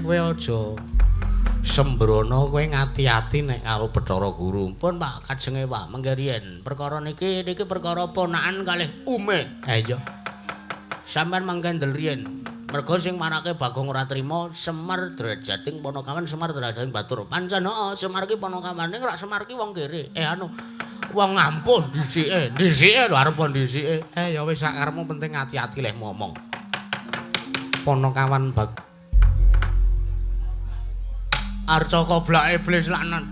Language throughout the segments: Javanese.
Kowe aja sembrono, kowe ngati-ati nek karo Bathara Guru. Pun Pak, kajenge Pak, mengke riyen. Perkara niki niki perkara ponakan kalih ume. Ha iya. Sampeyan mangke ndel riyen. Merga sing marake Bagong ora trima Semar drajating Panakawan, Semar drajating Batur. Pancen heeh, Semar ki Panakawan, ning rak Semar ki wong kere. Anu wong ngampuh dhisike. Dhisike lho arep dhisike. Ya wis sak karepmu, penting ati-ati leh ngomong. Panakawan Bag Arca koblak iblis laknat.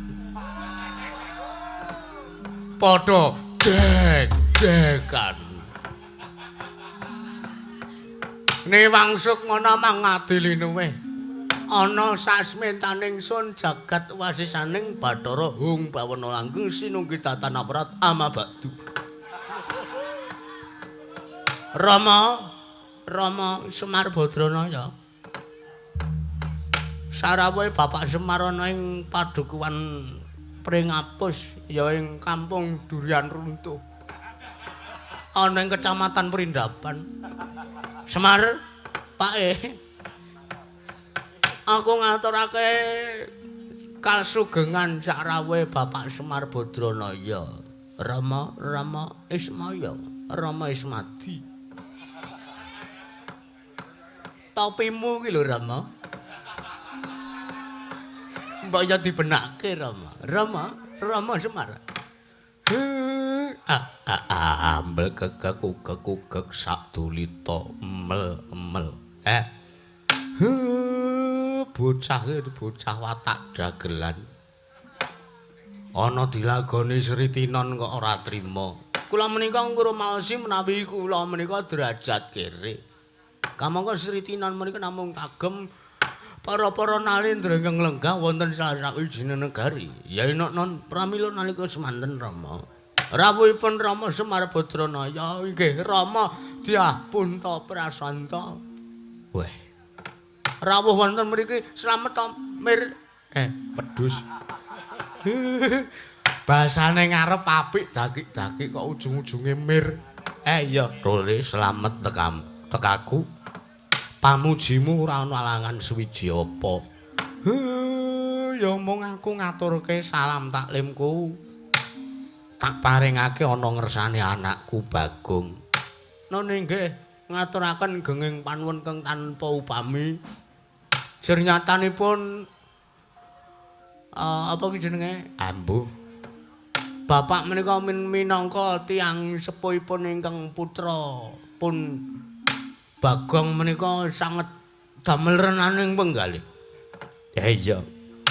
Padha jek-jekan. Niwang sukmana mangadili luweh. Ana sasmitaning sun jagat wasisaning Bathara Hung Bawana Langgeng sinunggi tatan aprat amabadu. Rama Rama Semar Badranaya. Sarawuhe Bapak Semar ana ing padukuhan Pringapus ya ing kampung Durian Runtuh. Ana ing kecamatan Prindapan. Semar, Pake. Aku ngaturake kasugengan sarawuhe Bapak Semar Badranaya. Rama Rama Ismaya, Rama Ismadi. Topimu ki lho Rama. Mbok ya dibenake Rama. Rama, Rama Semar. Ambel kekek kukek kukek sak dulita mel mel. Bocah iki bocah watak dagelan. Ana dilagoni Sri Tinon kok ora trima. Kula menika ngrumaosi menawi kula menika derajat kere. Kamangka Sri Tinon menika namung kagem para-para nalendra ingkang lenggah wonten salah sawijining negari. Ya non pramila nalika semanten Rama. Rawuhipun Rama Semar Badranaya inggih Rama Dyah Punta Prasanta. Weh. Rawuh wonten mriki slamet to Mir wedhus. Basane ngarep apik dakik-dakik kok ujung-ujunge mir. Iya, Role slamet tekam tekaku. Pamujimu ora ana alangan suwiji apa. Ya mung aku ngaturke salam taklimku. Tak paringake ana ngersane anakku Bagong. None nggih ngaturaken genging panuwun keng tanpa upami. Jernyatanipun apa ki jenenge? Ambu. Bapak menika minangka tiyang sepuhipun ingkang putra pun Bagong menika sanget damel renaning penggalih. Ya iya.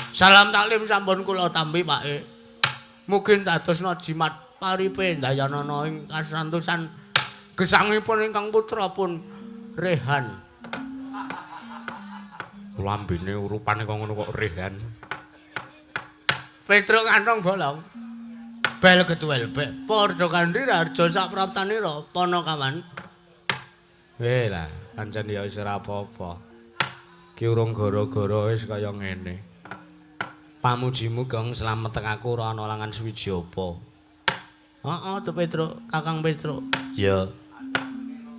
Salam taklim sampun kula tampi Pak. Mugi dadosna jimat paripe ndayanana ing kasantosan gesangipun ingkang putra pun Rehan. Lambene urupane kok ngono kok Rehan. Petruk kantong bolong. Bel ketuel be. Padha kandhi raja sapraptanira Panakawan. Weh lah, pancen ya wis ora apa-apa. Ki urung gara-gara wis kaya ngene. Pamujimu Gong slamet aku ora ana langan suwiji apa. Heeh, to Petruk, Kakang Petruk. Iya.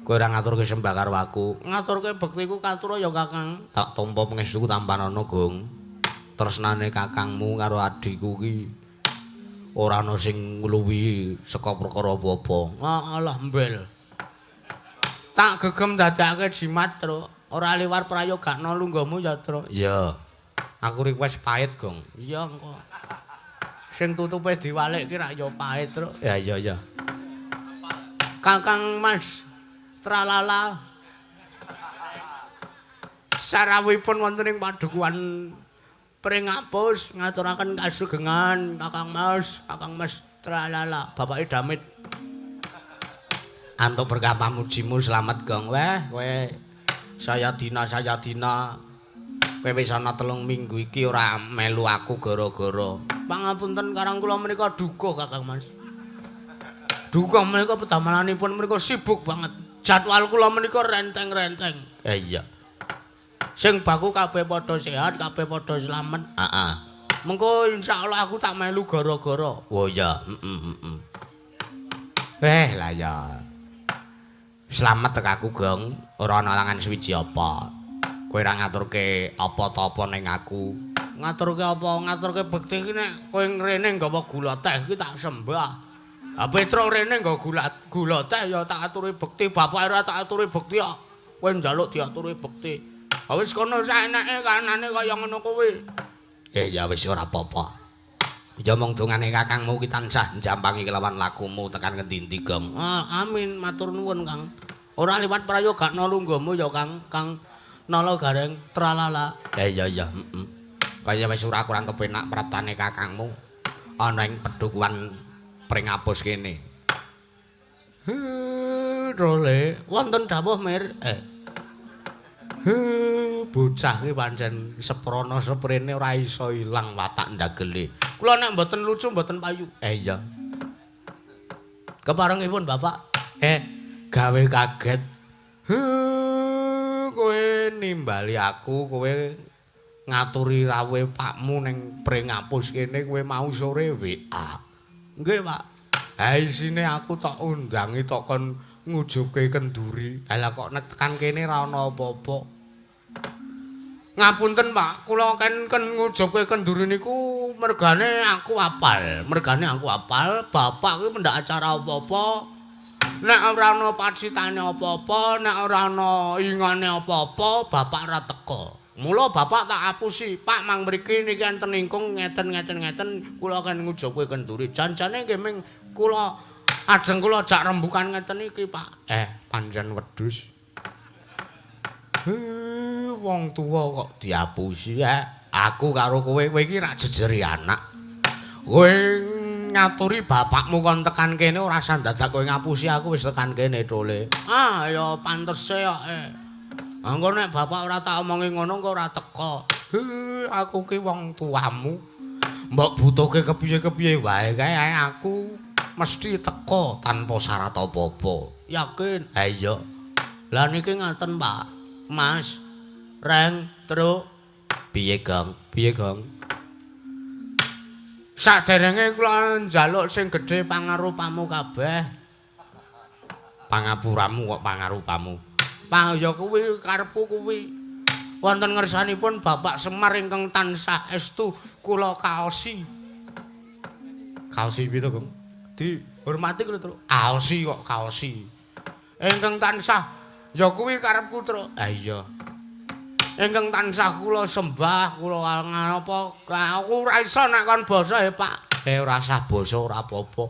Kowe ora ngaturke sembah karo aku. Ngaturke bektiku katura ya Kakang. Tak tampa pangestuku tampanana, Gong. Tresnane kakangmu karo adhiku ki ora ana sing ngluwihi saka perkara apa-apa. Alah mbel. Tak gegem dadake jimat, Truk. Ora liwar prayogakno lungguhmu ya, Truk. Iya. Aku request pahit, Gong. Iya, engko. Sing tutupe diwalik ki rak ya pahit, Truk. Ya iya iya. Kakang Mas Tralala. Sarawuhipun wonten ing padukuhan Pringapus ngaturaken kasugengan Kakang Mas Tralala, bapake Damit. Antuk berkah pamujimu slamet Gong. Weh, kowe saya dina kowe wis ana 3 minggu iki ora melu aku gara-gara. Pangapunten karang kula menika duka Kakang Mas. Duka menika pedamelanipun menika sibuk banget. Jadwal kula menika renteng-renteng. Iya. Sing baku kabeh padha sehat, kabeh padha slamet. Heeh. Mengko insyaallah aku tak melu gara-gara. Oh iya, heeh heeh. Eh lah ya. Slamet tekaku Gong, ora ana alangan suwiji apa. Kowe ora ngaturke apa-apa ning aku. Ngaturke apa? Ngaturke bekti iki nek kowe ngrene nggawa gula teh iki tak sembah. Ha Petruk rene nggawa gula teh ya tak aturi bekti, bapak ora tak aturi bekti kok. Kowe njaluk diaturi bekti. Ha wis kono saeneke kanane kaya ngono kuwi. Ya wis ora apa-apa. Ya mung dongane kakangmu ki tansah njampangi kelawan lakumu tekan ngendi-endi, Gong. Ah, amin, matur nuwun, Kang. Ora liwat prayogakna lungguhmu ya, Kang. Kang Nala Gareng tralala. Ya iya iya, heeh. Kaya wis ora kurang kepenak praptane kakangmu ana ing pedukuhan Pringapus kene. Role, wonten dawuh, Mir. Bocah ki pancen seprana seprene ora iso ilang watak ndagele. Kula nek mboten lucu mboten payu. Iya. Keparengipun Bapak. Gawe kaget. Kowe nimbali aku, kowe ngaturi rawuhe pakmu ning Pringapus kene kowe mau sore WA. Nggih, Pak. Ha isine aku tok undangi tok kon ngujubke kenduri. Lah kok nek tekan kene ra ana apa-apa. Ngapunten, Pak, kula ken ngujubke kenduri niku mergane aku apal. Mergane aku apal, bapak kuwi pendak acara apa-apa. Nek ora ana pacitane apa-apa, nek ora ana ingane apa-apa, bapak ora teka. Mula bapak tak apusi, Pak mang mriki niki enten ingkung ngeten ngeten ngeten kula kan ngujubke kenduri. Janjane nggih ming kula ajeng kula jak rembukan ngeten iki, Pak. Pancen wedhus. Wong tuwa kok diapusi. Aku karo kowe, kowe iki rak jejeri anak. Kowe ngaturi bapakmu kon tekan kene ora usah dadak kowe ngapusi aku wis tekan kene tole. Ah ya pantese kok. Engko nek bapak ora tak omongi ngono engko ora teka. Aku ki wong tuamu. Mbok butuhke kepiye-kepiye wae kae aku mesti teka tanpa syarat apa-apa. Yakin? Ha iya. Lah niki ngaten, Pak. Mas, Reng, Truk. Piye, Gong? Piye, Gong? Saderenge kula njaluk sing gedhe pangarupamu kabeh. Pangapuramu kok pangarupamu. Pang ya kuwi karepku kuwi. Wonten ngersanipun Bapak Semar ingkang tansah estu kula kaosi. Kaosi piye to, Gong? Dihormati kula, Truk. Aosi kok kaosi. Ingkang tansah ya kuwi karepku, Truk. Ha iya. Ingkang tansah kula sembah, kula ngapa aku ora iso nek kon basa ya, Pak. Ora usah basa ora apa-apa.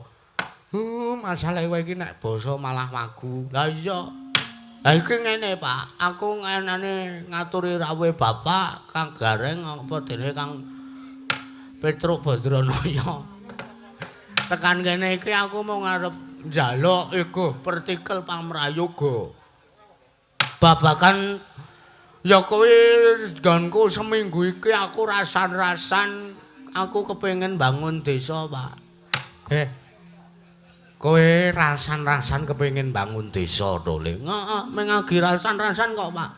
Masalahe kowe iki nek basa malah wagu. Lah iya. Lah iki ngene, Pak, aku ngenane ngaturi rawuhe Bapak Kang Gareng apa dene Kang Petruk Badranaya. Tekan kene iki aku mau ngarep njaluk iku pertikel pamrayoga. Babakan ya kuwi nggonku seminggu iki aku rasan-rasan aku kepengin bangun desa, Pak. Kowe rasan-rasan kepengin bangun desa to, Le? Heeh, mung agi rasan-rasan kok, Pak.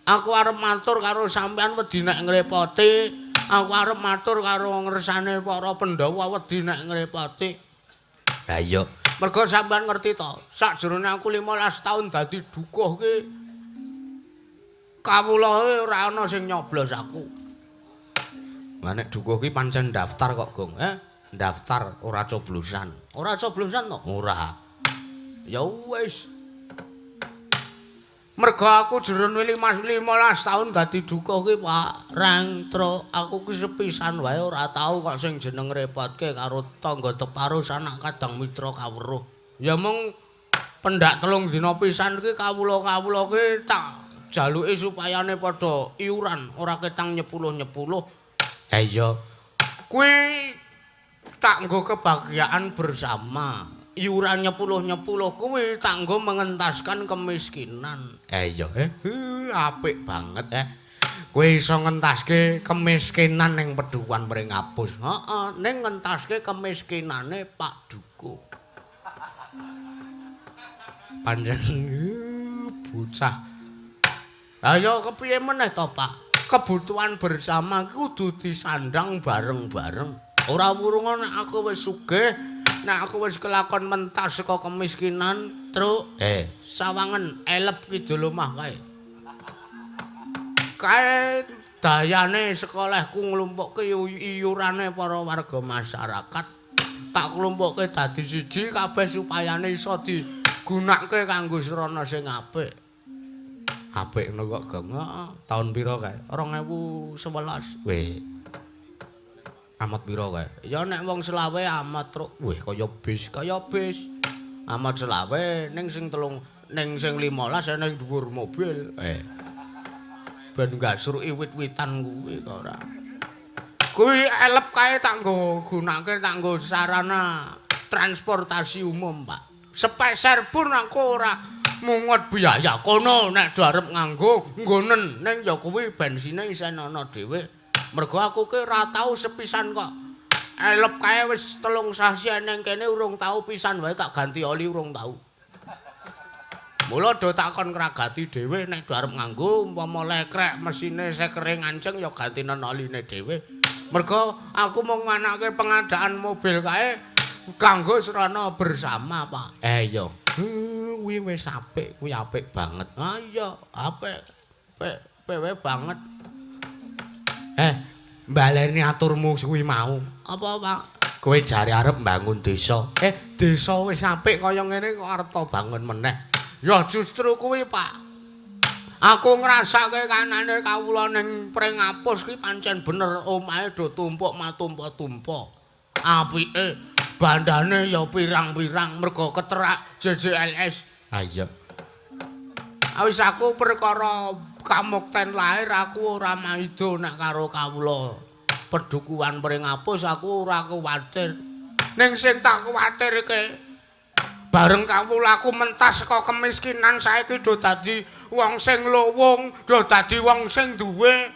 Aku arep matur karo sampean wedi nek ngrepoti. Aku arep matur karo ngersane para Pandhawa wedi nek ngrepoti. Lah iya, mergo sampean ngerti to, sakjroning aku 15 taun dadi dukuh ki kawulae ora ana sing nyoblos aku. Lah nek dukuh ki pancen daftar kok, Gong. Daftar ora coblosan. Ora coblosan to? Ora. Ya wis. Mergo aku jerone 15 taun dadi dukuh ki, Pak. Reng Truk, aku ki sepisan wae ora tau kok sing jeneng repotke karo tangga teparo sanak kadang mitra kawruh. Ya mung pendak 3 dina pisan ki kawula-kawula ki tak jaluki supayane padha iuran ora ketang nyepuluh-nyepuluh. Ha iya. Kuwi tak nggo kebahagiaan bersama. Iuran nyepuluh-nyepuluh kuwi tak nggo mengentaskan kemiskinan. Iya, apik banget Kowe iso ngentaske kemiskinan ning Pedukuhan Pringapus. Heeh, ning ngentaske kemiskinane Pak Dukuh. Pancen bocah. Lah ya kepiye meneh to, Pak? Kebutuhan bersama kudu disandang bareng-bareng. Ora wurung nek aku wis sugih, nek aku wis kelakon mentas saka kemiskinan, Truk. Sawangen elep kidul omah kae. Kae dayane sekolahku nglumpukke iurane para warga masyarakat. Tak klumpukke dadi siji kabeh supayane iso digunakake kanggo srana sing apik. Apik ngono kok, Gong. Heeh, taun pira kae? 2011. Weh. Amat pira kae? Ya nek wong selawe amat, Truk. Weh, kaya bis, kaya bis. Amat selawe ning sing telung ning sing 15 ning dhuwur mobil. Eh. Ben gasruki wit-witan kuwi kok ora. Kuwi elep kae tak nggo gunake tak nggo sarana transportasi umum, Pak. Sepeser pun aku ora mungut biaya kono nek do arep nganggo nggonen ning ya kuwi bensine isih ana dhewe. Mergo aku ki ora tau sepisan kok. Elep kae wis 3 sasi ning kene urung tau pisan wae tak ganti oli urung tau. Mula do takon ngragati dhewe nek do arep nganggo umpama lekrek mesine sekere nganceng ya gantinen oline dhewe. Mergo aku mung nganake pengadaan mobil kae kanggo srana bersama, Pak. Eh iya. Kuwi wis apik, kuwi apik banget. Ah iya, apik. Apik, pewe banget. Eh, baleni aturmu kuwi mau. Apa, Pak? Kowe jare arep mbangun desa. Eh, desa wis apik kaya ngene kok arep to bangun meneh. Ya justru kuwi, Pak. Aku ngrasake kanane kawula ning Pringapus ki pancen bener omahe do tumpuk matumpa-tumpa. Apike bandane ya pirang-pirang mergo keterak JJLS. Ha iya. Wis aku perkara kamukten lahir aku ora maido nek karo kawula pedukuhan Pringapus aku ora kuwatir. Ning sing tak kuwatirke bareng kawulaku mentas saka kemiskinan saiki do dadi wong sing lowong, do dadi wong sing duwe.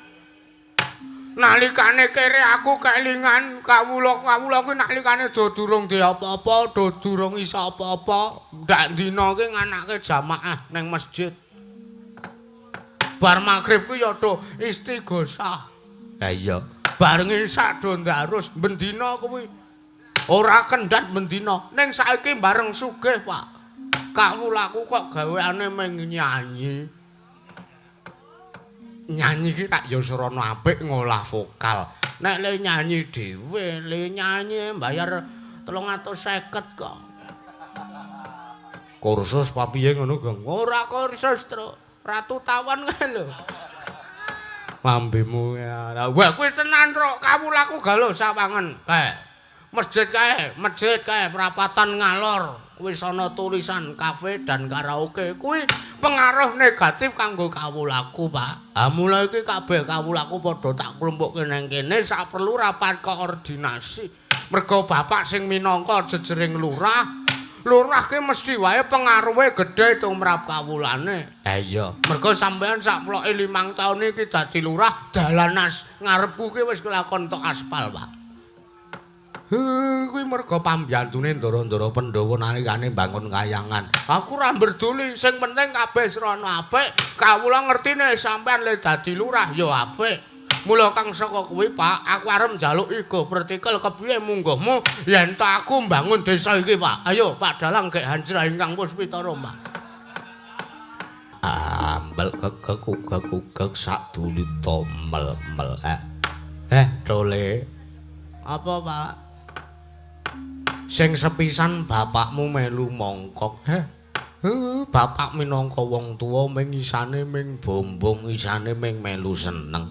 Nalikane kere aku kelingan kawula-kawula kuwi nalikane do durung duwe apa-apa, do durung iso apa-apa, ndak dina ki nganake jamaah ning masjid. Bar magrib kuwi ya do istighosah. Ha iya, bareng isak do ndarus bendina kuwi. Ora kendhat bendina, ning saiki bareng sugih, Pak. Kawulaku kok gaweane mung nyanyi. Nyanyi ki rak ya srana apik ngolah vokal. Nek le nyanyi dhewe, le nyanyi bayar 350 kok. Kursus apa piye ngono, Gong? Ora kursus, Truk. Ratu Tawon kae lho. Lambemu ya. Wah, kuwi tenan, Truk. Kawulaku galo sawangen kae. Masjid kae prapatan ngalor wis ana tulisan kafe dan karaoke. Kuwi pengaruh negatif kanggo kawulaku, Pak. Ha mula iki kabeh kawulaku padha tak klumpukke nang kene sak perlu rapat koordinasi. Mergo bapak sing minangka jejering lurah, lurah ki mesti wae pengaruhe gedhe tumrap kawulane. Ha iya, mergo sampean sak ploke 5 taun iki dadi lurah, dalan ngarepku ki wis kelakon tok aspal, Pak. Kuwi mergo pambiyantune ndara-ndara Pandhawa nalikane mbangun kayangan. Aku ora mberduli, sing penting kabeh srana apik. Kawula ngertine sampean le dadi lurah ya apik. Mula kang saka kuwi, Pak, aku arep njaluk igo pertikel kepiye mungguhmu yen ta aku mbangun desa iki, Pak. Ayo, Pak Dalang gek hanjrah ingkang puspitara, Pak. Ambel kekek ugek-ugek sak dulita mel-mel. Eh, Tole. Apa, Pak? Sing sepisan bapakmu melu mongkok. Heh. Bapak minangka wong tuwa ming isane ming bombong, isane ming melu seneng.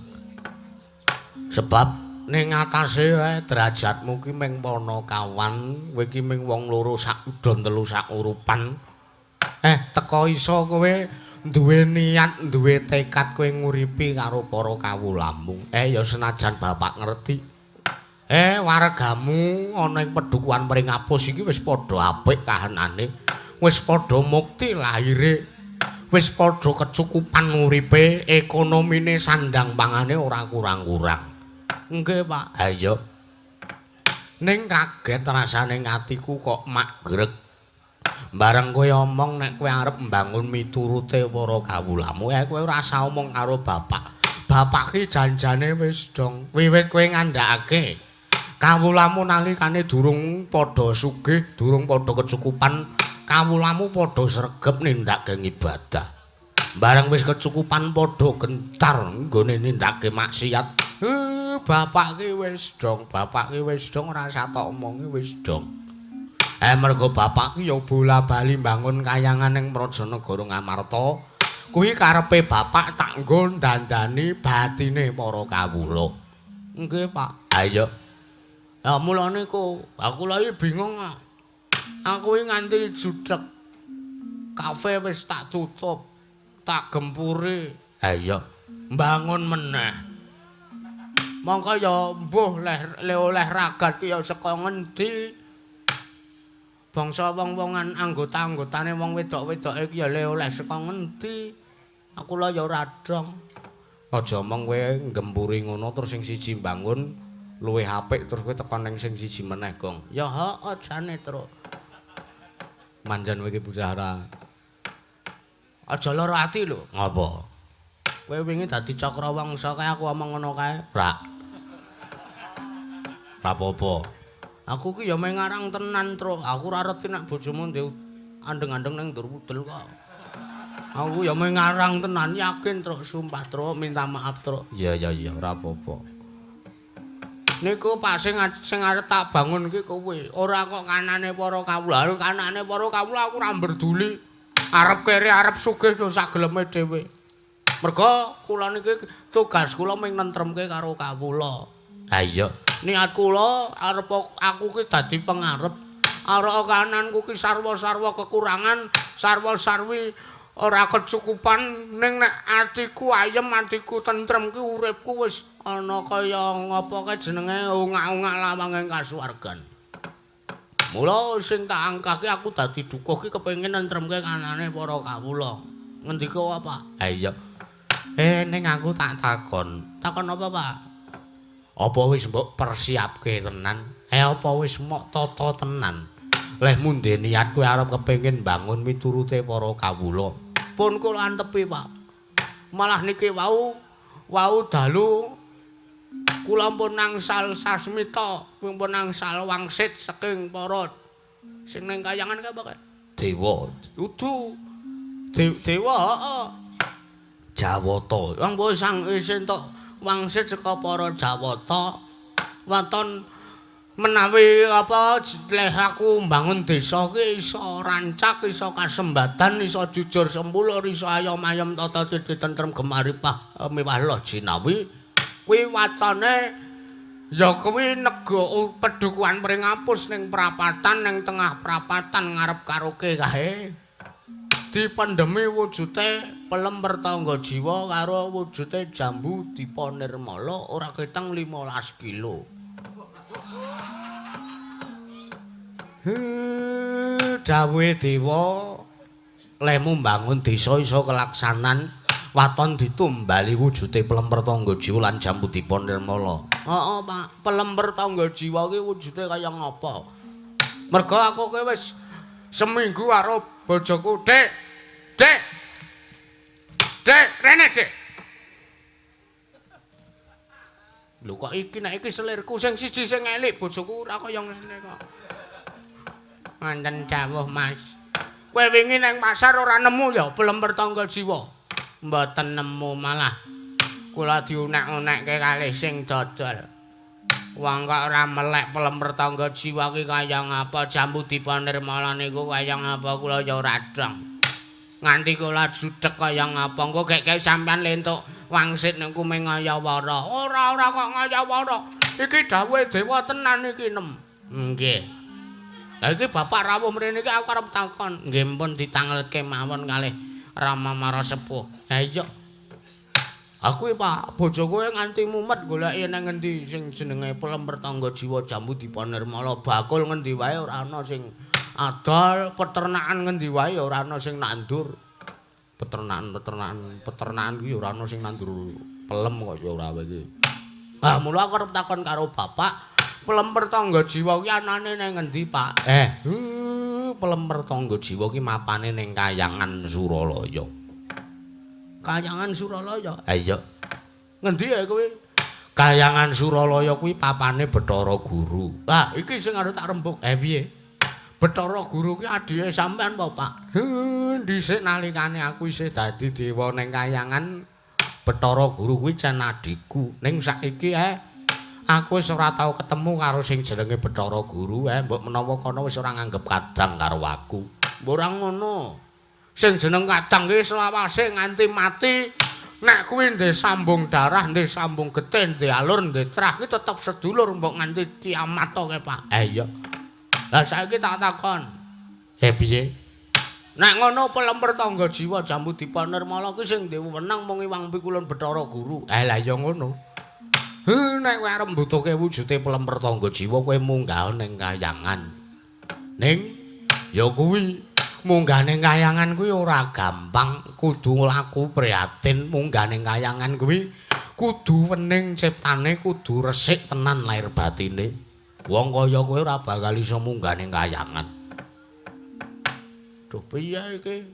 Sebab ning atase derajatmu ki ming panakawan, kowe ki ming wong loro sak udon telu sak urupan. Eh, teka iso kowe duwe niat, duwe tekad kowe nguripi karo para kawulamu. Eh, ya senajan bapak ngerti. Eh, wargamu ana ing pedukuhan Pringapus iki wis padha apik kahanane. Wis padha mukti lahire. Wis padha kecukupan uripe, ekonomine sandang pangane ora kurang-kurang. Nggih, Pak. Ha iya. Ning kaget rasane atiku kok makgrek. Bareng kowe omong nek kowe arep mbangun miturute para kawulamu, eh kowe ora usah omong karo bapak. Bapak ki janjane wis dong wiwit kowe ngandhakake kawulamu nalikane durung padha sugih, durung padha kecukupan, kawulamu padha sregep nindakake ibadah. Bareng wis kecukupan padha gencar nggone nindakake maksiat. Bapak ki wis dong, bapak ki wis dong ora usah tok omongi wis dong. Mergo bapak ki ya bola-bali mbangun kayangan ning Prajanagara Ngamarta. Kuwi karepe bapak tak nggo dandani batine para kawula. Nggih, Pak. Ha iya. Ya mulane ku, aku lha iki bingung. Aku iki nganti judeg. Kafe wis tak tutup, tak gempuri. Ha iya, mbangun meneh. Mongko ya mbuh leh oleh ragat ki ya saka ngendi. Bangsa wong-wongan anggota-anggotane wong wedok-wedoke ki ya le oleh saka ngendi. Aku lha ya ora dong. Aja omong kowe nggempuri ngono terus sing siji mbangun luwih apik terus kowe tekan ning sing siji meneh, Gong. Ya heeh jane, Truk. Manjan kowe iki bocah ora. Aja lara ati lho. Ngapa? Kowe wingi dadi Cakrawangsa kae aku omong ngono kae. Ora. Ora apa-apa. Aku ki ya mung ngarang tenan, Truk. Aku ora reti nek bojomu ndek andeng-andeng ning ndur udel kok. Aku ya mung ngarang tenan, yakin, Truk, sumpah, Truk, minta maaf, Truk. Iya, iya, iya, ora apa-apa. Niku Pak sing arep tak bangun ki kowe. Ora kok kanane para kawula. Kanane para kawula aku ora mberduli. Arep kere arep sugih do sageleme dhewe. Mergo kula niki tugas kula mung nentremke karo kawula. Ha iya. Niat kula arep aku ki dadi pengarep. Arep kananku ki sarwa-sarwa kekurangan, sarwa-sarwi ora kecukupan, ning nek atiku ayem, atiku tentrem ki uripku wis ana kaya ngapa kae jenenge ungak-ungak lawanging kasuwargan. Mula sing tak angkahke aku dadi dukuh ki kepengin nentremke kanane para kawula. Ngendika apa? Ha iya. Ning aku tak takon. Takon apa, Pak? Apa wis mbok persiapke tenan? Apa wis mok tata tenan? Leh mundhe niat kowe arep kepengin bangun miturute para kawula. Pun kula antepi, Pak. Malah niki wau dalu kula pun angsal sasmita, pun angsal wangsit saking para sing ning kayangan kae apa kae? Dewa. Udu. Dewa, heeh. Jawata. Wong mbok sang wis entuk wangsit saka para Jawata. Waton menawi apa leh aku mbangun desa ki iso rancak, iso kasembatan, iso jujur sempulur, iso ayom-ayom tata titi tentrem gemaripah miwah loh jinawi. Kuwi watone ya kuwi nego pedukuhan Pringapus ning prapatan, ning tengah prapatan ngarep karaoke kae. Dipendhemi wujute pelem pertangga jiwa karo wujute jambu dipa nirmala ora keteng 15 kilo. Dawuhe dewa lehmu mbangun desa iso kelaksanan waton ditumbali wujute pelem pertangga jiwa lan jambu dipa nirmala. Heeh, Pak. Pelem pertangga jiwa ki wujute kaya ngapa? Mergo aku ki wis seminggu karo bojoku, Dik. Dik. Dik, rene, Dik. Lho kok iki nek iki selirku sing siji sing elik bojoku ora kaya ngene kok. Wonten dawuh, Mas. Kowe wingi nang pasar ora nemu ya pelem pertangga jiwa? Mboten nemu malah. Kula diunek-unekke kalih sing dodol. Wong kok ora melek pelem pertangga jiwa ki kaya ngapa, jambu dipa nirmala niku kaya ngapa kula ya ora dong. Nganti kula judeg kaya ngapa, engko gek-gek sampean lentuk wangsit niku mung ngayawara. Ora ora kok ngayawara. Iki dawuhe dewa tenan iki nem. Nggih. Lah iki bapak rawuh mrene iki aku arep takon. Nggih pun ditangletke mawon kalih Rama Marasepuh. Ha iya. Aku iki Pak, bojoku nganti mumet goleki nang ngendi sing jenenge pelem pertangga jiwa jambu dipa nirmala, bakul ngendi wae ora ana sing adol, peternakan ngendi wae ora ana sing nandur. Peternakan kuwi ora ana sing nandur pelem kok ya ora iki. Ah mula aku arep takon karo bapak, pelem pertangga jiwa kuwi anane nang ngendi, Pak? Pelem pertangga jiwa ki mapane ning Kayangan Suralaya. Kayangan Suralaya? Ha iya. Ngendi ya kuwi? Kayangan Suralaya kuwi papane Bathara Guru. Lah iki sing arep tak rembug. Piye? Bathara Guru ki adhike sampean apa, Pak? Dhisik nalikane aku isih dadi dewa ning kayangan, Bathara Guru kuwi cen adhiku. Ning saiki aku wis ora tau ketemu karo sing jenenge Bathara Guru, mbok menawa kono wis ora nganggep kadang karo aku. Mbok ora ngono. Sing jeneng kadang ki selawase nganti mati. Nek kuwi ndek sambung darah, ndek sambung getih, ndek alur, ndek trah ki tetep sedulur mbok nganti kiamat to kae, Pak. Iya. Lah saiki tak takon. Piye? Nek ngono pelemper tangga jiwa Jambudipa Nirmala ki sing duwe wenang mung Iwang Pikulun Bathara Guru. Lah ya ngono. Nek kowe arep mbutuhke wujude pelemper tangga jiwa kowe munggah ning kayangan. Ning ya kuwi munggah ning kayangan kuwi ora gampang, kudu laku prihatin munggah ning kayangan kuwi kudu wening ciptane, kudu resik tenan lahir batine. Wong kaya kowe ora bakal iso munggah ning kayangan. Duh piye iki?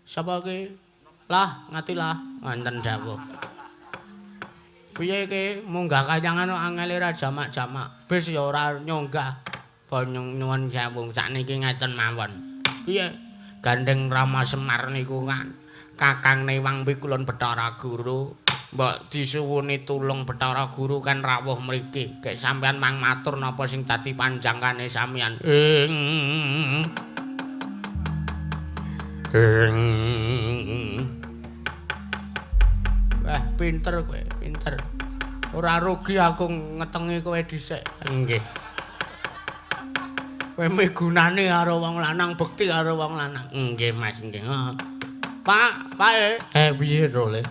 Sapa iki? Lah, ngati lah, wonten dawuh. Piye iki munggah kayangan kok angele ra jamak-jamak. Bis ya ora nyonggah. Nyuwun sewu sakniki ngeten mawon. Piye? Gandeng Rama Semar niku kan kakangne Iwang Pikulun Bathara Guru. Mbok disuwuni tulung Bathara Guru kan rawuh mriki. Gek sampean mang matur napa sing dadi panjangkane sampean. Wah, pinter kowe, pinter. Ora rugi aku ngetengi kowe dhisik. Nggih. Kowe migunani karo wong lanang, bekti karo wong lanang. Nggih, Mas, nggih. Pak, Pak. Piye to, Le?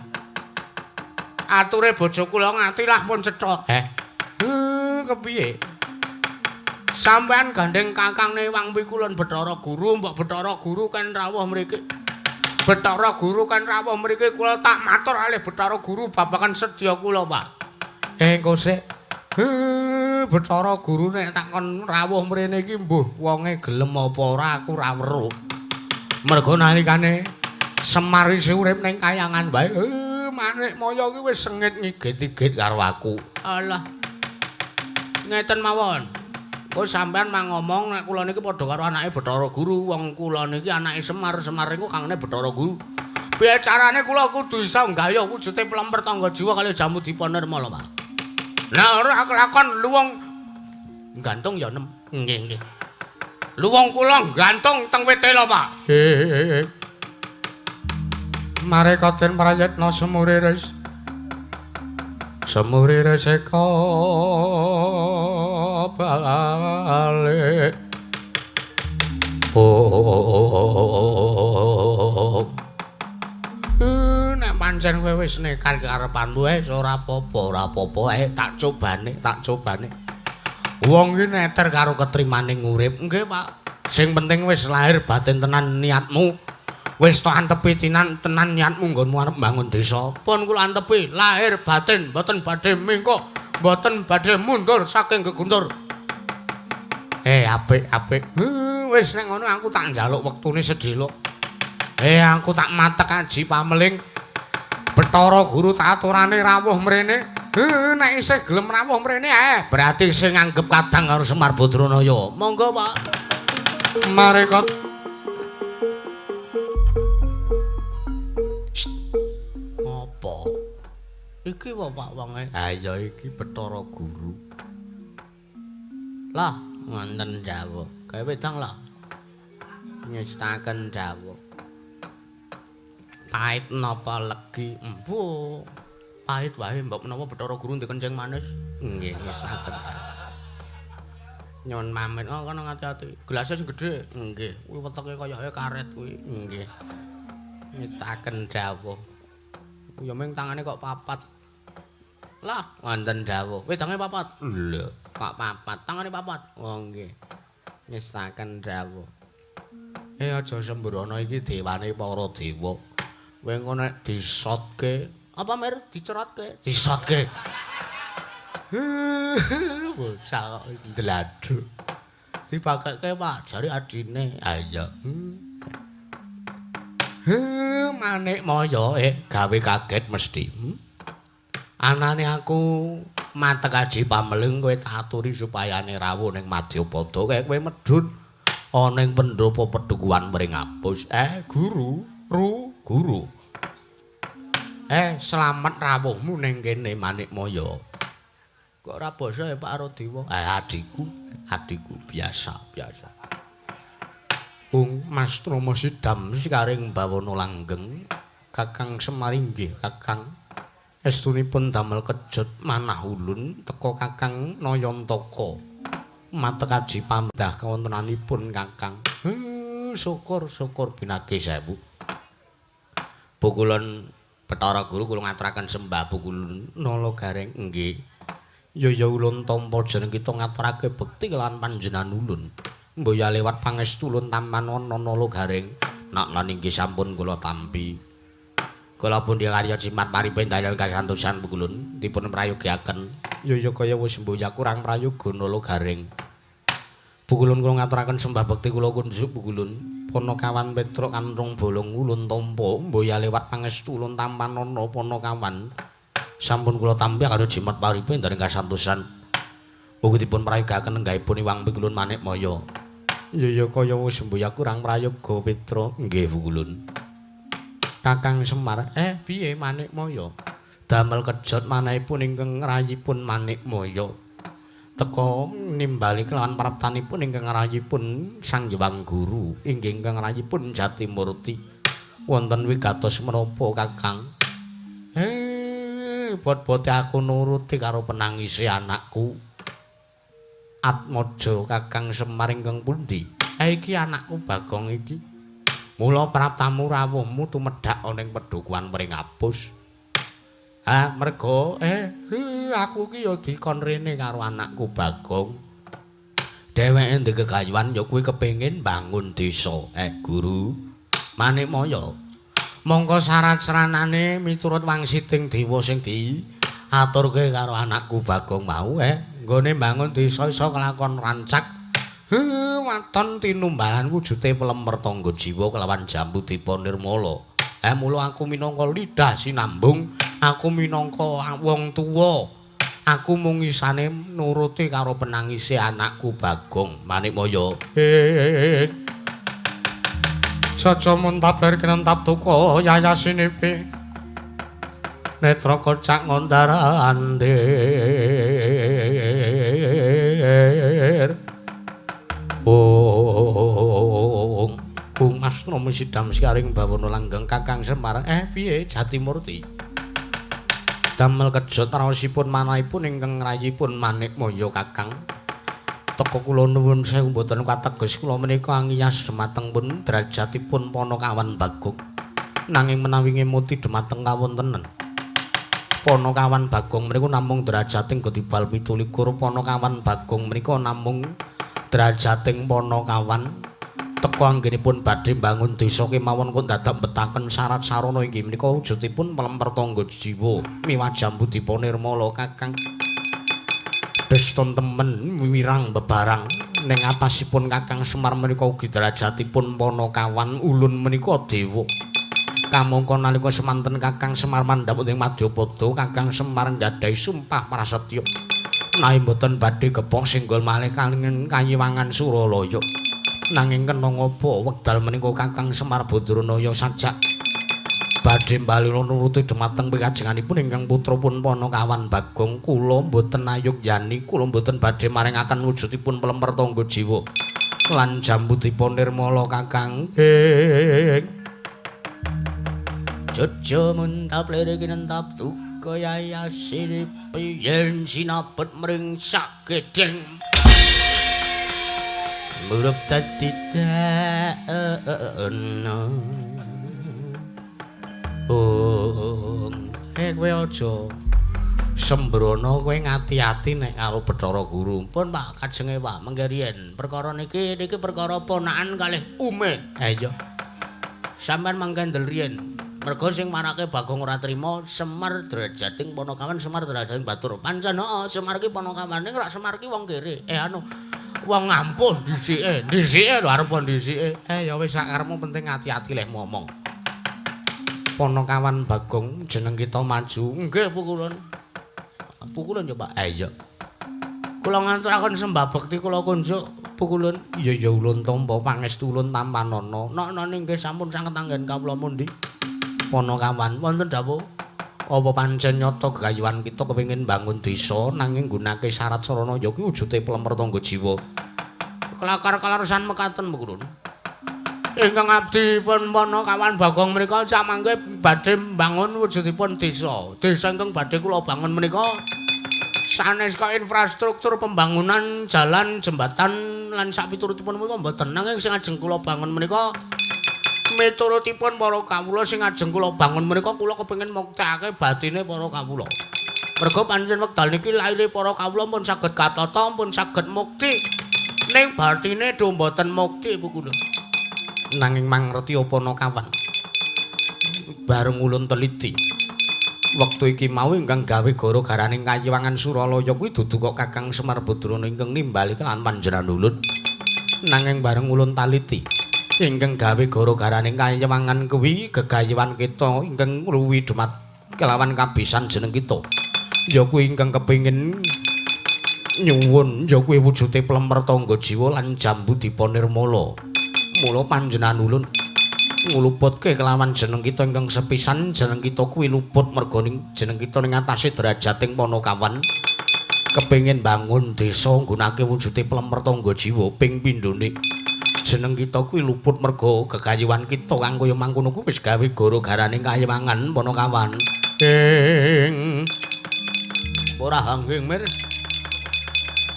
Ature bojo kula ngati lah pun cetha. Kepiye? Sampean gandeng kakangne Iwang Pikulun Bathara Guru, mbok Bathara Guru kan rawuh mriki. Bathara Guru kan rawuh mriki kula tak matur alih Bathara Guru babagan sedya kula, Pak. Engko sik. Bathara Guru nek takon rawuh mrene iki mbuh wonge gelem apa ora aku ora weruh. Mergo nalikane Semar isih urip ning kayangan wae, Manik Maya ki wis sengit ngigit-igit karo aku. Alah. Ngeten mawon. Kok sampean mang ngomong nek kula niki padha karo anake Bathara Guru, wong kula niki anake Semar, Semar niku kangene Bathara Guru. Piye carane kula kudu iso nggayuh wujude plemper tangga jiwa kali Jambudipa Nirmala, Pak. Lah ora kelakon luwung gantung ya nem. Nggih, nggih. Luwung kula gantung teng wit tela, Pak. Mareka den prayitna semuriris. Semuriris eka balik. Oh. Nek pancen kowe wis nekat karepanmu wis ora apa-apa, ora apa-apa tak cobane, tak cobane. Wong iki neter karo ketrimane urip. Nggih, Pak. Sing penting wis lahir batin tenan niatmu. Wis tok antepi tenan niatmu nggonmu arep mbangun desa. Pun kula antepi lahir batin mboten badhe mingko, mboten badhe mundur saking geguntur. Apik, apik. Wis nek ngono aku tak njaluk wektune sedhelok. Aku tak matek aji pameling. Bathara Guru tak aturane rawuh mrene. Nek isih gelem rawuh mrene berarti sing nganggep kadang karo Semar Badranaya. Monggo, Pak. Mareka ngopo? Iki apa Pak wonge? Ha iya iki Bathara Guru. Lah, wonten dawuh. Gawe wedang lah. Nyestaken dawuh. Pait napa legi? Embuh. Pait wae mbok menawa Bathara Guru ndek kencing manis. Nggih, nyestaken. Nyuwun pamit. Oh, kono ati-ati. Gelase sing gedhe. Nggih. Kuwi weteke kaya karet kuwi. Nggih. Nyestaken dawuh. Ya ming tangane kok papat. Lah, wonten dawuh. Wedange papat. Lho, kok papat? Tangane papat. Oh, nggih. Nyestaken dawuh. Aja sembrono iki dewane para dewa. Kowe engko nek disotke, apa mer dicerotke? Disotke. Bocah kok ndladuk. Dipakekke Pak, jare adine. Ha iya. Manik Maya gawe kaget mesti. Anane aku Matek aji pameling kowe tak aturi supayane rawuh ning Madyapada kaya kowe medhun ana ing pendopo Pedukuhan Pringapus. Guru, ru, guru. Slamet rawuhmu ning kene Manikmaya. Kok ora basa ya Pak Aradiwa? Adikku, adikku biasa, biasa. Ung Mas Trama Sidam sikaring bawana langgeng, Kakang Semar inggih, Kakang. Estunipun damel kejut manah ulun teka Kakang Nayantaka. Matek aji pamendah kawontenanipun Kakang. Syukur syukur pinagih sewu. Pukulun Bathara Guru kula ngaturaken sembah pukulun Nala Gareng nggih. Ya ya ulun tampa jeneng kita ngaturake bekti lan panjenengan ulun. Mboya lewat pangestu ulun tampanana Nala Gareng. Nak lan inggih sampun kula tampi. Kula pundi karya jimat paripe dalan kasantosan pukulun dipun prayogiaken. Ya ya kaya wis mboya kurang prayoga Nala Gareng. Pukulun kula ngaturaken sembah bekti kula kunjuk pukulun. Panakawan Petruk kanrung bolong ulun tampa mboya lewat pangestu ulun tampanana panakawan. Sampun kula tampi karo jimat paripe dalan kasantosan. Mugi dipun prayogaken enggahipun Iwang Pikulun Manikmaya. Ya ya kaya wis mboya kurang prayoga Petruk. Nggih pukulun. Kakang Semar, piye Manikmaya? Damel kejot manahipun ingkang rayipun Manikmaya. Teka nimbali kelawan praptanipun ingkang rayipun Sang Hyang Guru, inggih ingkang rayipun Jatimurti. Wonten wigatos menapa Kakang? Bot-bote aku nuruti karo penangise anakku. Atmaja Kakang Semar ingkang pundi? Iki anakku Bagong iki. Mula praptamu rawuhmu tumedhak ana ing Pedukuhan Pringapus. Ha, merga aku iki ya dikon rene karo anakku Bagong. Dheweke ndek kegayuhan ya kuwi kepengin bangun desa. Guru Manikmaya. Mongko syarat sranane miturut wangsiting dewa sing diaturke karo anakku Bagong mau, nggone bangun desa iso kelakon rancak. Waton tinumbalan wujude pelemer tangga jiwa kelawan jambu dipa nirmala. Mula aku minangka lidah sinambung, aku minangka wong tuwa. Aku mung isane nuruti karo penangise anakku Bagong Manikmaya. Saja muntap lir kinentap duka yayasinipi. Netra kocak ngondar andir. Ong Kung Mas Trama Sidam sikaring bawana langgeng Kakang Semar. Piye Jatimurti? Damel kejot raosipun manahipun ingkang rayipun Manikmaya Kakang. Teka kula nuwun sewu mboten kateges kula menika angiyas dhumateng pun derajatipun Panakawan Bagong. Nanging menawi ngemuti dhumateng kawontenan Panakawan Bagong menika namung derajating gedibal 27. Panakawan Bagong menika namung derajating Panakawan. Teka anggenipun badhe mbangun desa kemawon kok dadak betaken syarat sarana inggih menika wujudipun plemper tangga jiwa miwah jambu dipa nirmala Kakang. Deston temen wirang bebarang ning atasipun Kakang Semar menika ugi derajatipun Panakawan ulun menika dewa. Kamangka nalika semanten Kakang Semar mandhap ing Madyapada, Kakang Semar nggadahi sumpah prasetya nawi mboten badhe gepok singgol malih kaliyan kayiwangan Suralaya. Nanging kena ngapa wekdal menika Kakang Semar Badranaya sajak badhe bali nuruti dhumateng pikajenganipun ingkang putra pun Panakawan Bagong. Kula mboten ayugyani, kula mboten badhe maringaken wujudipun plemper tangga jiwa lan jambu dipa nirmala Kakang. Jojo muntap lir kinentap duka yayasinipi yen sinabet mring sagedeng murup dadi dana. Ong, kowe aja sembrono, kowe ngati-ati nek karo Bathara Guru. Pun Pak, kajenge Pak, mengke riyen perkara niki niki perkara ponakan kalih ume. Iya. Sampeyan mangke ndel riyen. Mergo sing marake Bagong ora trima Semar derajating Panakawan, Semar derajating Batur. Pancen heeh, Semar ki Panakawan ning rak Semar ki wong kere. Anu wong ngampuh dhisike, dhisike lho arep dhisike. Ya wis sak karepmu penting ati-ati leh ngomong. Panakawan Bagong jeneng kita maju. Nggih pukulun. Pukulun yo, Pak. Iya. Kula nganturaken sembah bekti kula kunjuk pukulun. Iya ya ulun tampa pangestu ulun tampanana. Nok-none nggih sampun sanget anggen kawula mundi. Panakawan wonten dawuh apa pancen nyata gegayuhan kita kepengin bangun desa nanging nggunake syarat sarana ya kuwi wujude plemer tangga jiwa. Kelakar kaleresan mekaten pukulun. Ingkang abdi pun Panakawan Bagong menika samangke badhe mbangun wujudipun desa. Desa ingkang badhe kula bangun menika sanes kok infrastruktur pembangunan jalan, jembatan lan sapiturutipun menika mboten, nanging sing ajeng kula bangun menika miturutipun para kawula sing ajeng kula bangun menika kula kepengin muktekake batine para kawula. Merga pancen wekdal niki laire para kawula pun saged katata, pun saged mukti. Ning batine do mboten mukti Bu kula. Nanging mangerti apa Panakawan. Bareng ulun teliti. Wektu iki mau ingkang gawe gara-garane kayiwangan Suralaya kuwi dudu kok Kakang Semar Badrana ingkang nimbali lan panjenengan ulun. Nanging bareng ulun taliti ingkang gawe gara-garane kayiwangan kuwi gegayuhan kita ingkang ngluwi dumat kelawan kabisan jeneng kita. Ya kuwi ingkang kepengin nyuwun ya kuwi wujude plemer tangga jiwa lan jambu dipa nirmala. Mula panjenengan ulun ngluputke kelawan jeneng kita ingkang sepisan jeneng kita kuwi luput merga ning jeneng kita ning atase derajating Panakawan kepengin bangun desa nggunake wujude plemer tangga jiwa ping pindhone jeneng kita kuwi luput merga gegayuhan kita kang kaya mangkono kuwi wis gawe gara-garane kayiwangan Panakawan. Ing ora hangging mir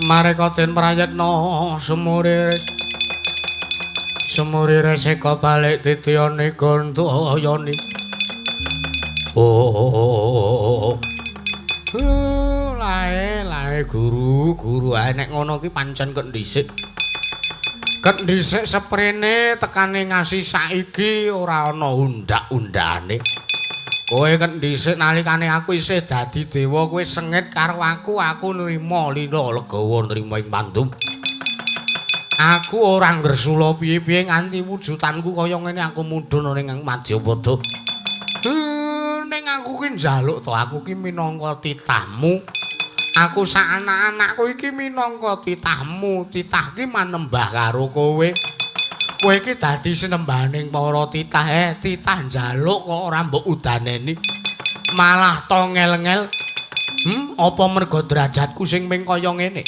mareka den prayitna sumure sumure reseka balik titiyane gandayani. Oh. Lae lae guru, guru ae nek ngono ki pancen kok dhisik. Ket dhisik seprene tekane ngasi saiki ora ana undak-undakane. Kowe ket dhisik nalikane aku isih dadi dewa kowe sengit karo aku, aku nrima lina legawa nrima ing pandum. Aku ora ngresula piye-piye nganti wujudanku kaya ngene aku mudhun ning Madyapada. Ning aku ki njaluk to, aku ki minangka titahmu. Aku sak anak-anakku iki minangka titahmu. Titah ki manembah karo kowe. Kowe iki dadi senembahaning para titah. Titah njaluk kok ora mbok udaneni. Malah to ngel-ngel. Apa merga derajatku sing ming kaya ngene?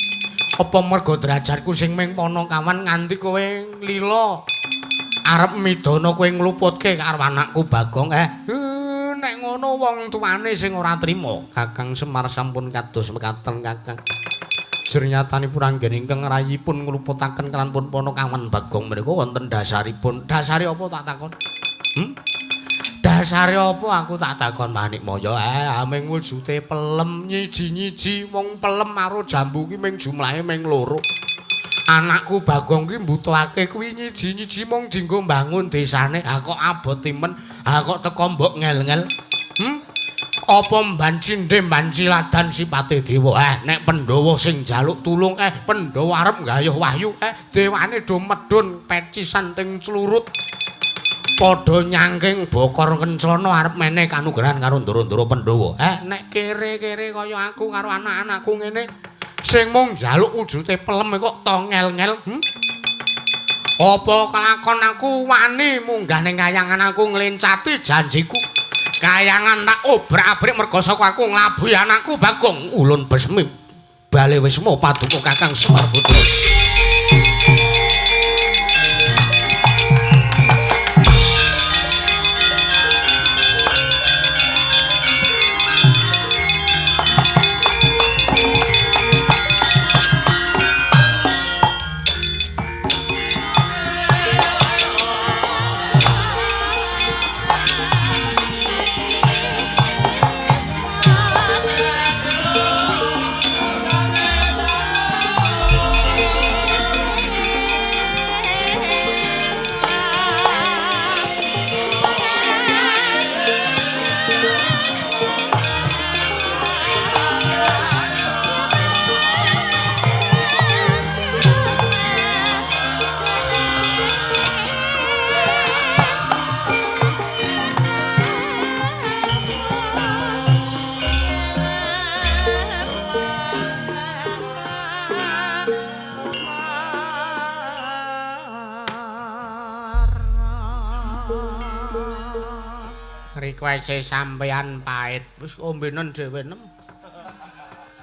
Apa merga derajatku sing ming Panakawan nganti kowe lila arep midana kowe ngluputke karo anakku Bagong? Nek ngono wong tuane sing ora trima. Kakang Semar sampun kados mekaten Kakang. Jernyatanipun anggen ingkang rayipun ngluputaken kelan pun Panakawan Bagong menika wonten dasaripun. Dasare apa tak takon? Dasare apa aku tak takon Manikmaya? Aming wujude pelem nyiji-nyiji wong pelem karo jambu ki ming jumlahe ming loro. Anakku Bagong ki mbutuhake kuwi nyiji-nyiji mung dienggo mbangun desane. Ha kok abot timen, ha kok teko mbok ngel-ngel. Apa mban cindhe mban ciladan sipate dewa? Nek Pandhawa sing njaluk tulung, Pandhawa arep nggayuh wahyu, dewane do medhun pecisan ting clurut. Padha nyangking bokor kencana arep meneh kanugrahan karo ndara-ndara Pandhawa. Nek kere-kere kaya aku karo anak-anakku ngene sing mung njaluk wujude pelem kok to ngel-ngel. Apa kelakon aku wani munggah ning kayangan aku nglencati janjiku. Kayangan tak obrak-abrik merga saka aku nglabuhi anakku Bagong. Ulun besmi bale wisma paduka Kakang Semar Putra. Request sampean pahit. Wis ombenen dhewe nem.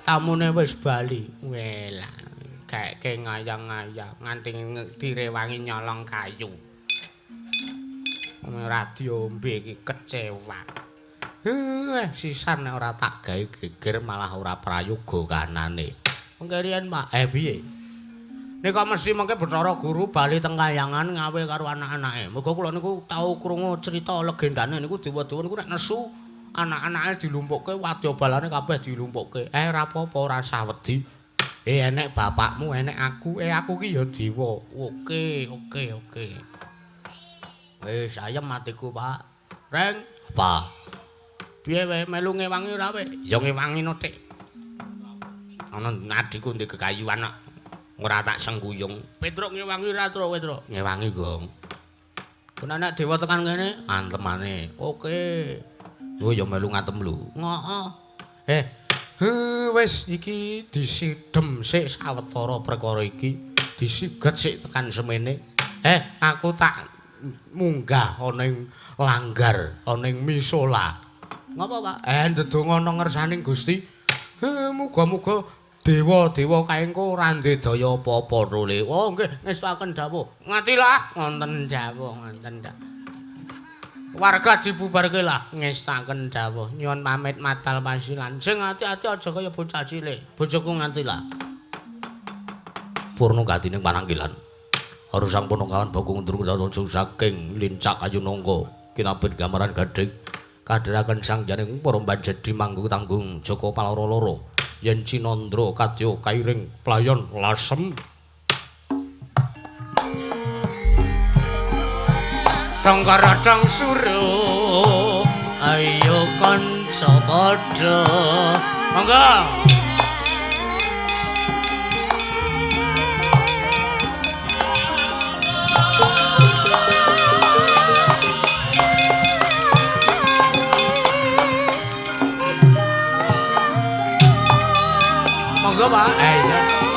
Tamune wis bali. Welah, gaeke ngayang-ngayang nganti direwangi nyolong kayu. Ora diombe iki kecewa. Sisan nek ora tak gawe geger malah ora prayoga kanane. Mengke riyen, Pak. Piye? Nika mesti mengke Bathara Guru bali teng kayangan ngawe karo anak-anake. Muga kula niku tau krungu crita legendane niku dewa-dewa niku nek nesu anak-anake dilumpukke, wadya balane kabeh dilumpukke. Ora apa-apa, ora usah wedi. Enek bapakmu, enek aku. Aku ki ya dewa. Oke, oke, oke. Wis ayem atiku, Pak. Reng, apa? Piye wae melu ngewangi ora wae? Ya ngewangi no, Tik. Ana adikku ndek kekayuan kok. Ora tak sengkuyung. Petruk ngewangi ora, Truk, Petruk? Ngewangi, Gong. Kun anak dewa tekan kene, antemane. Oke. Kowe ya melu ngantem lho. Ngoho. Wis iki disidhem sik sawetara perkara iki. Disiget sik tekan semene. Aku tak munggah ana ing langgar, ana ing misola. Ngapa, Pak? Ndedonga ana ngersaning Gusti. Muga-muga dewa-dewa kae engko ora ndek daya apa-apa rule. Oh nggih, ngestuaken dawuh. Ngatilah wonten dawuh, wonten dawuh. Warga dibubarke lah ngestaken dawuh. Nyuwun pamit matal pasilan. Sing ati-ati aja kaya bocah cilik. Bojoku ngatilah. Purna gatining panangkilan. Harus sang punakawan bokong undur langsung saking lincak kayu nangka kinabet gambaran gading kadheraken sang janing para banjedi manggung tanggung Joko Paloro loro yen Cinandra kadya kairing playon lasem Dongkara dong suruh ayo kanca padha monggo. Monggo, Pak. Iya.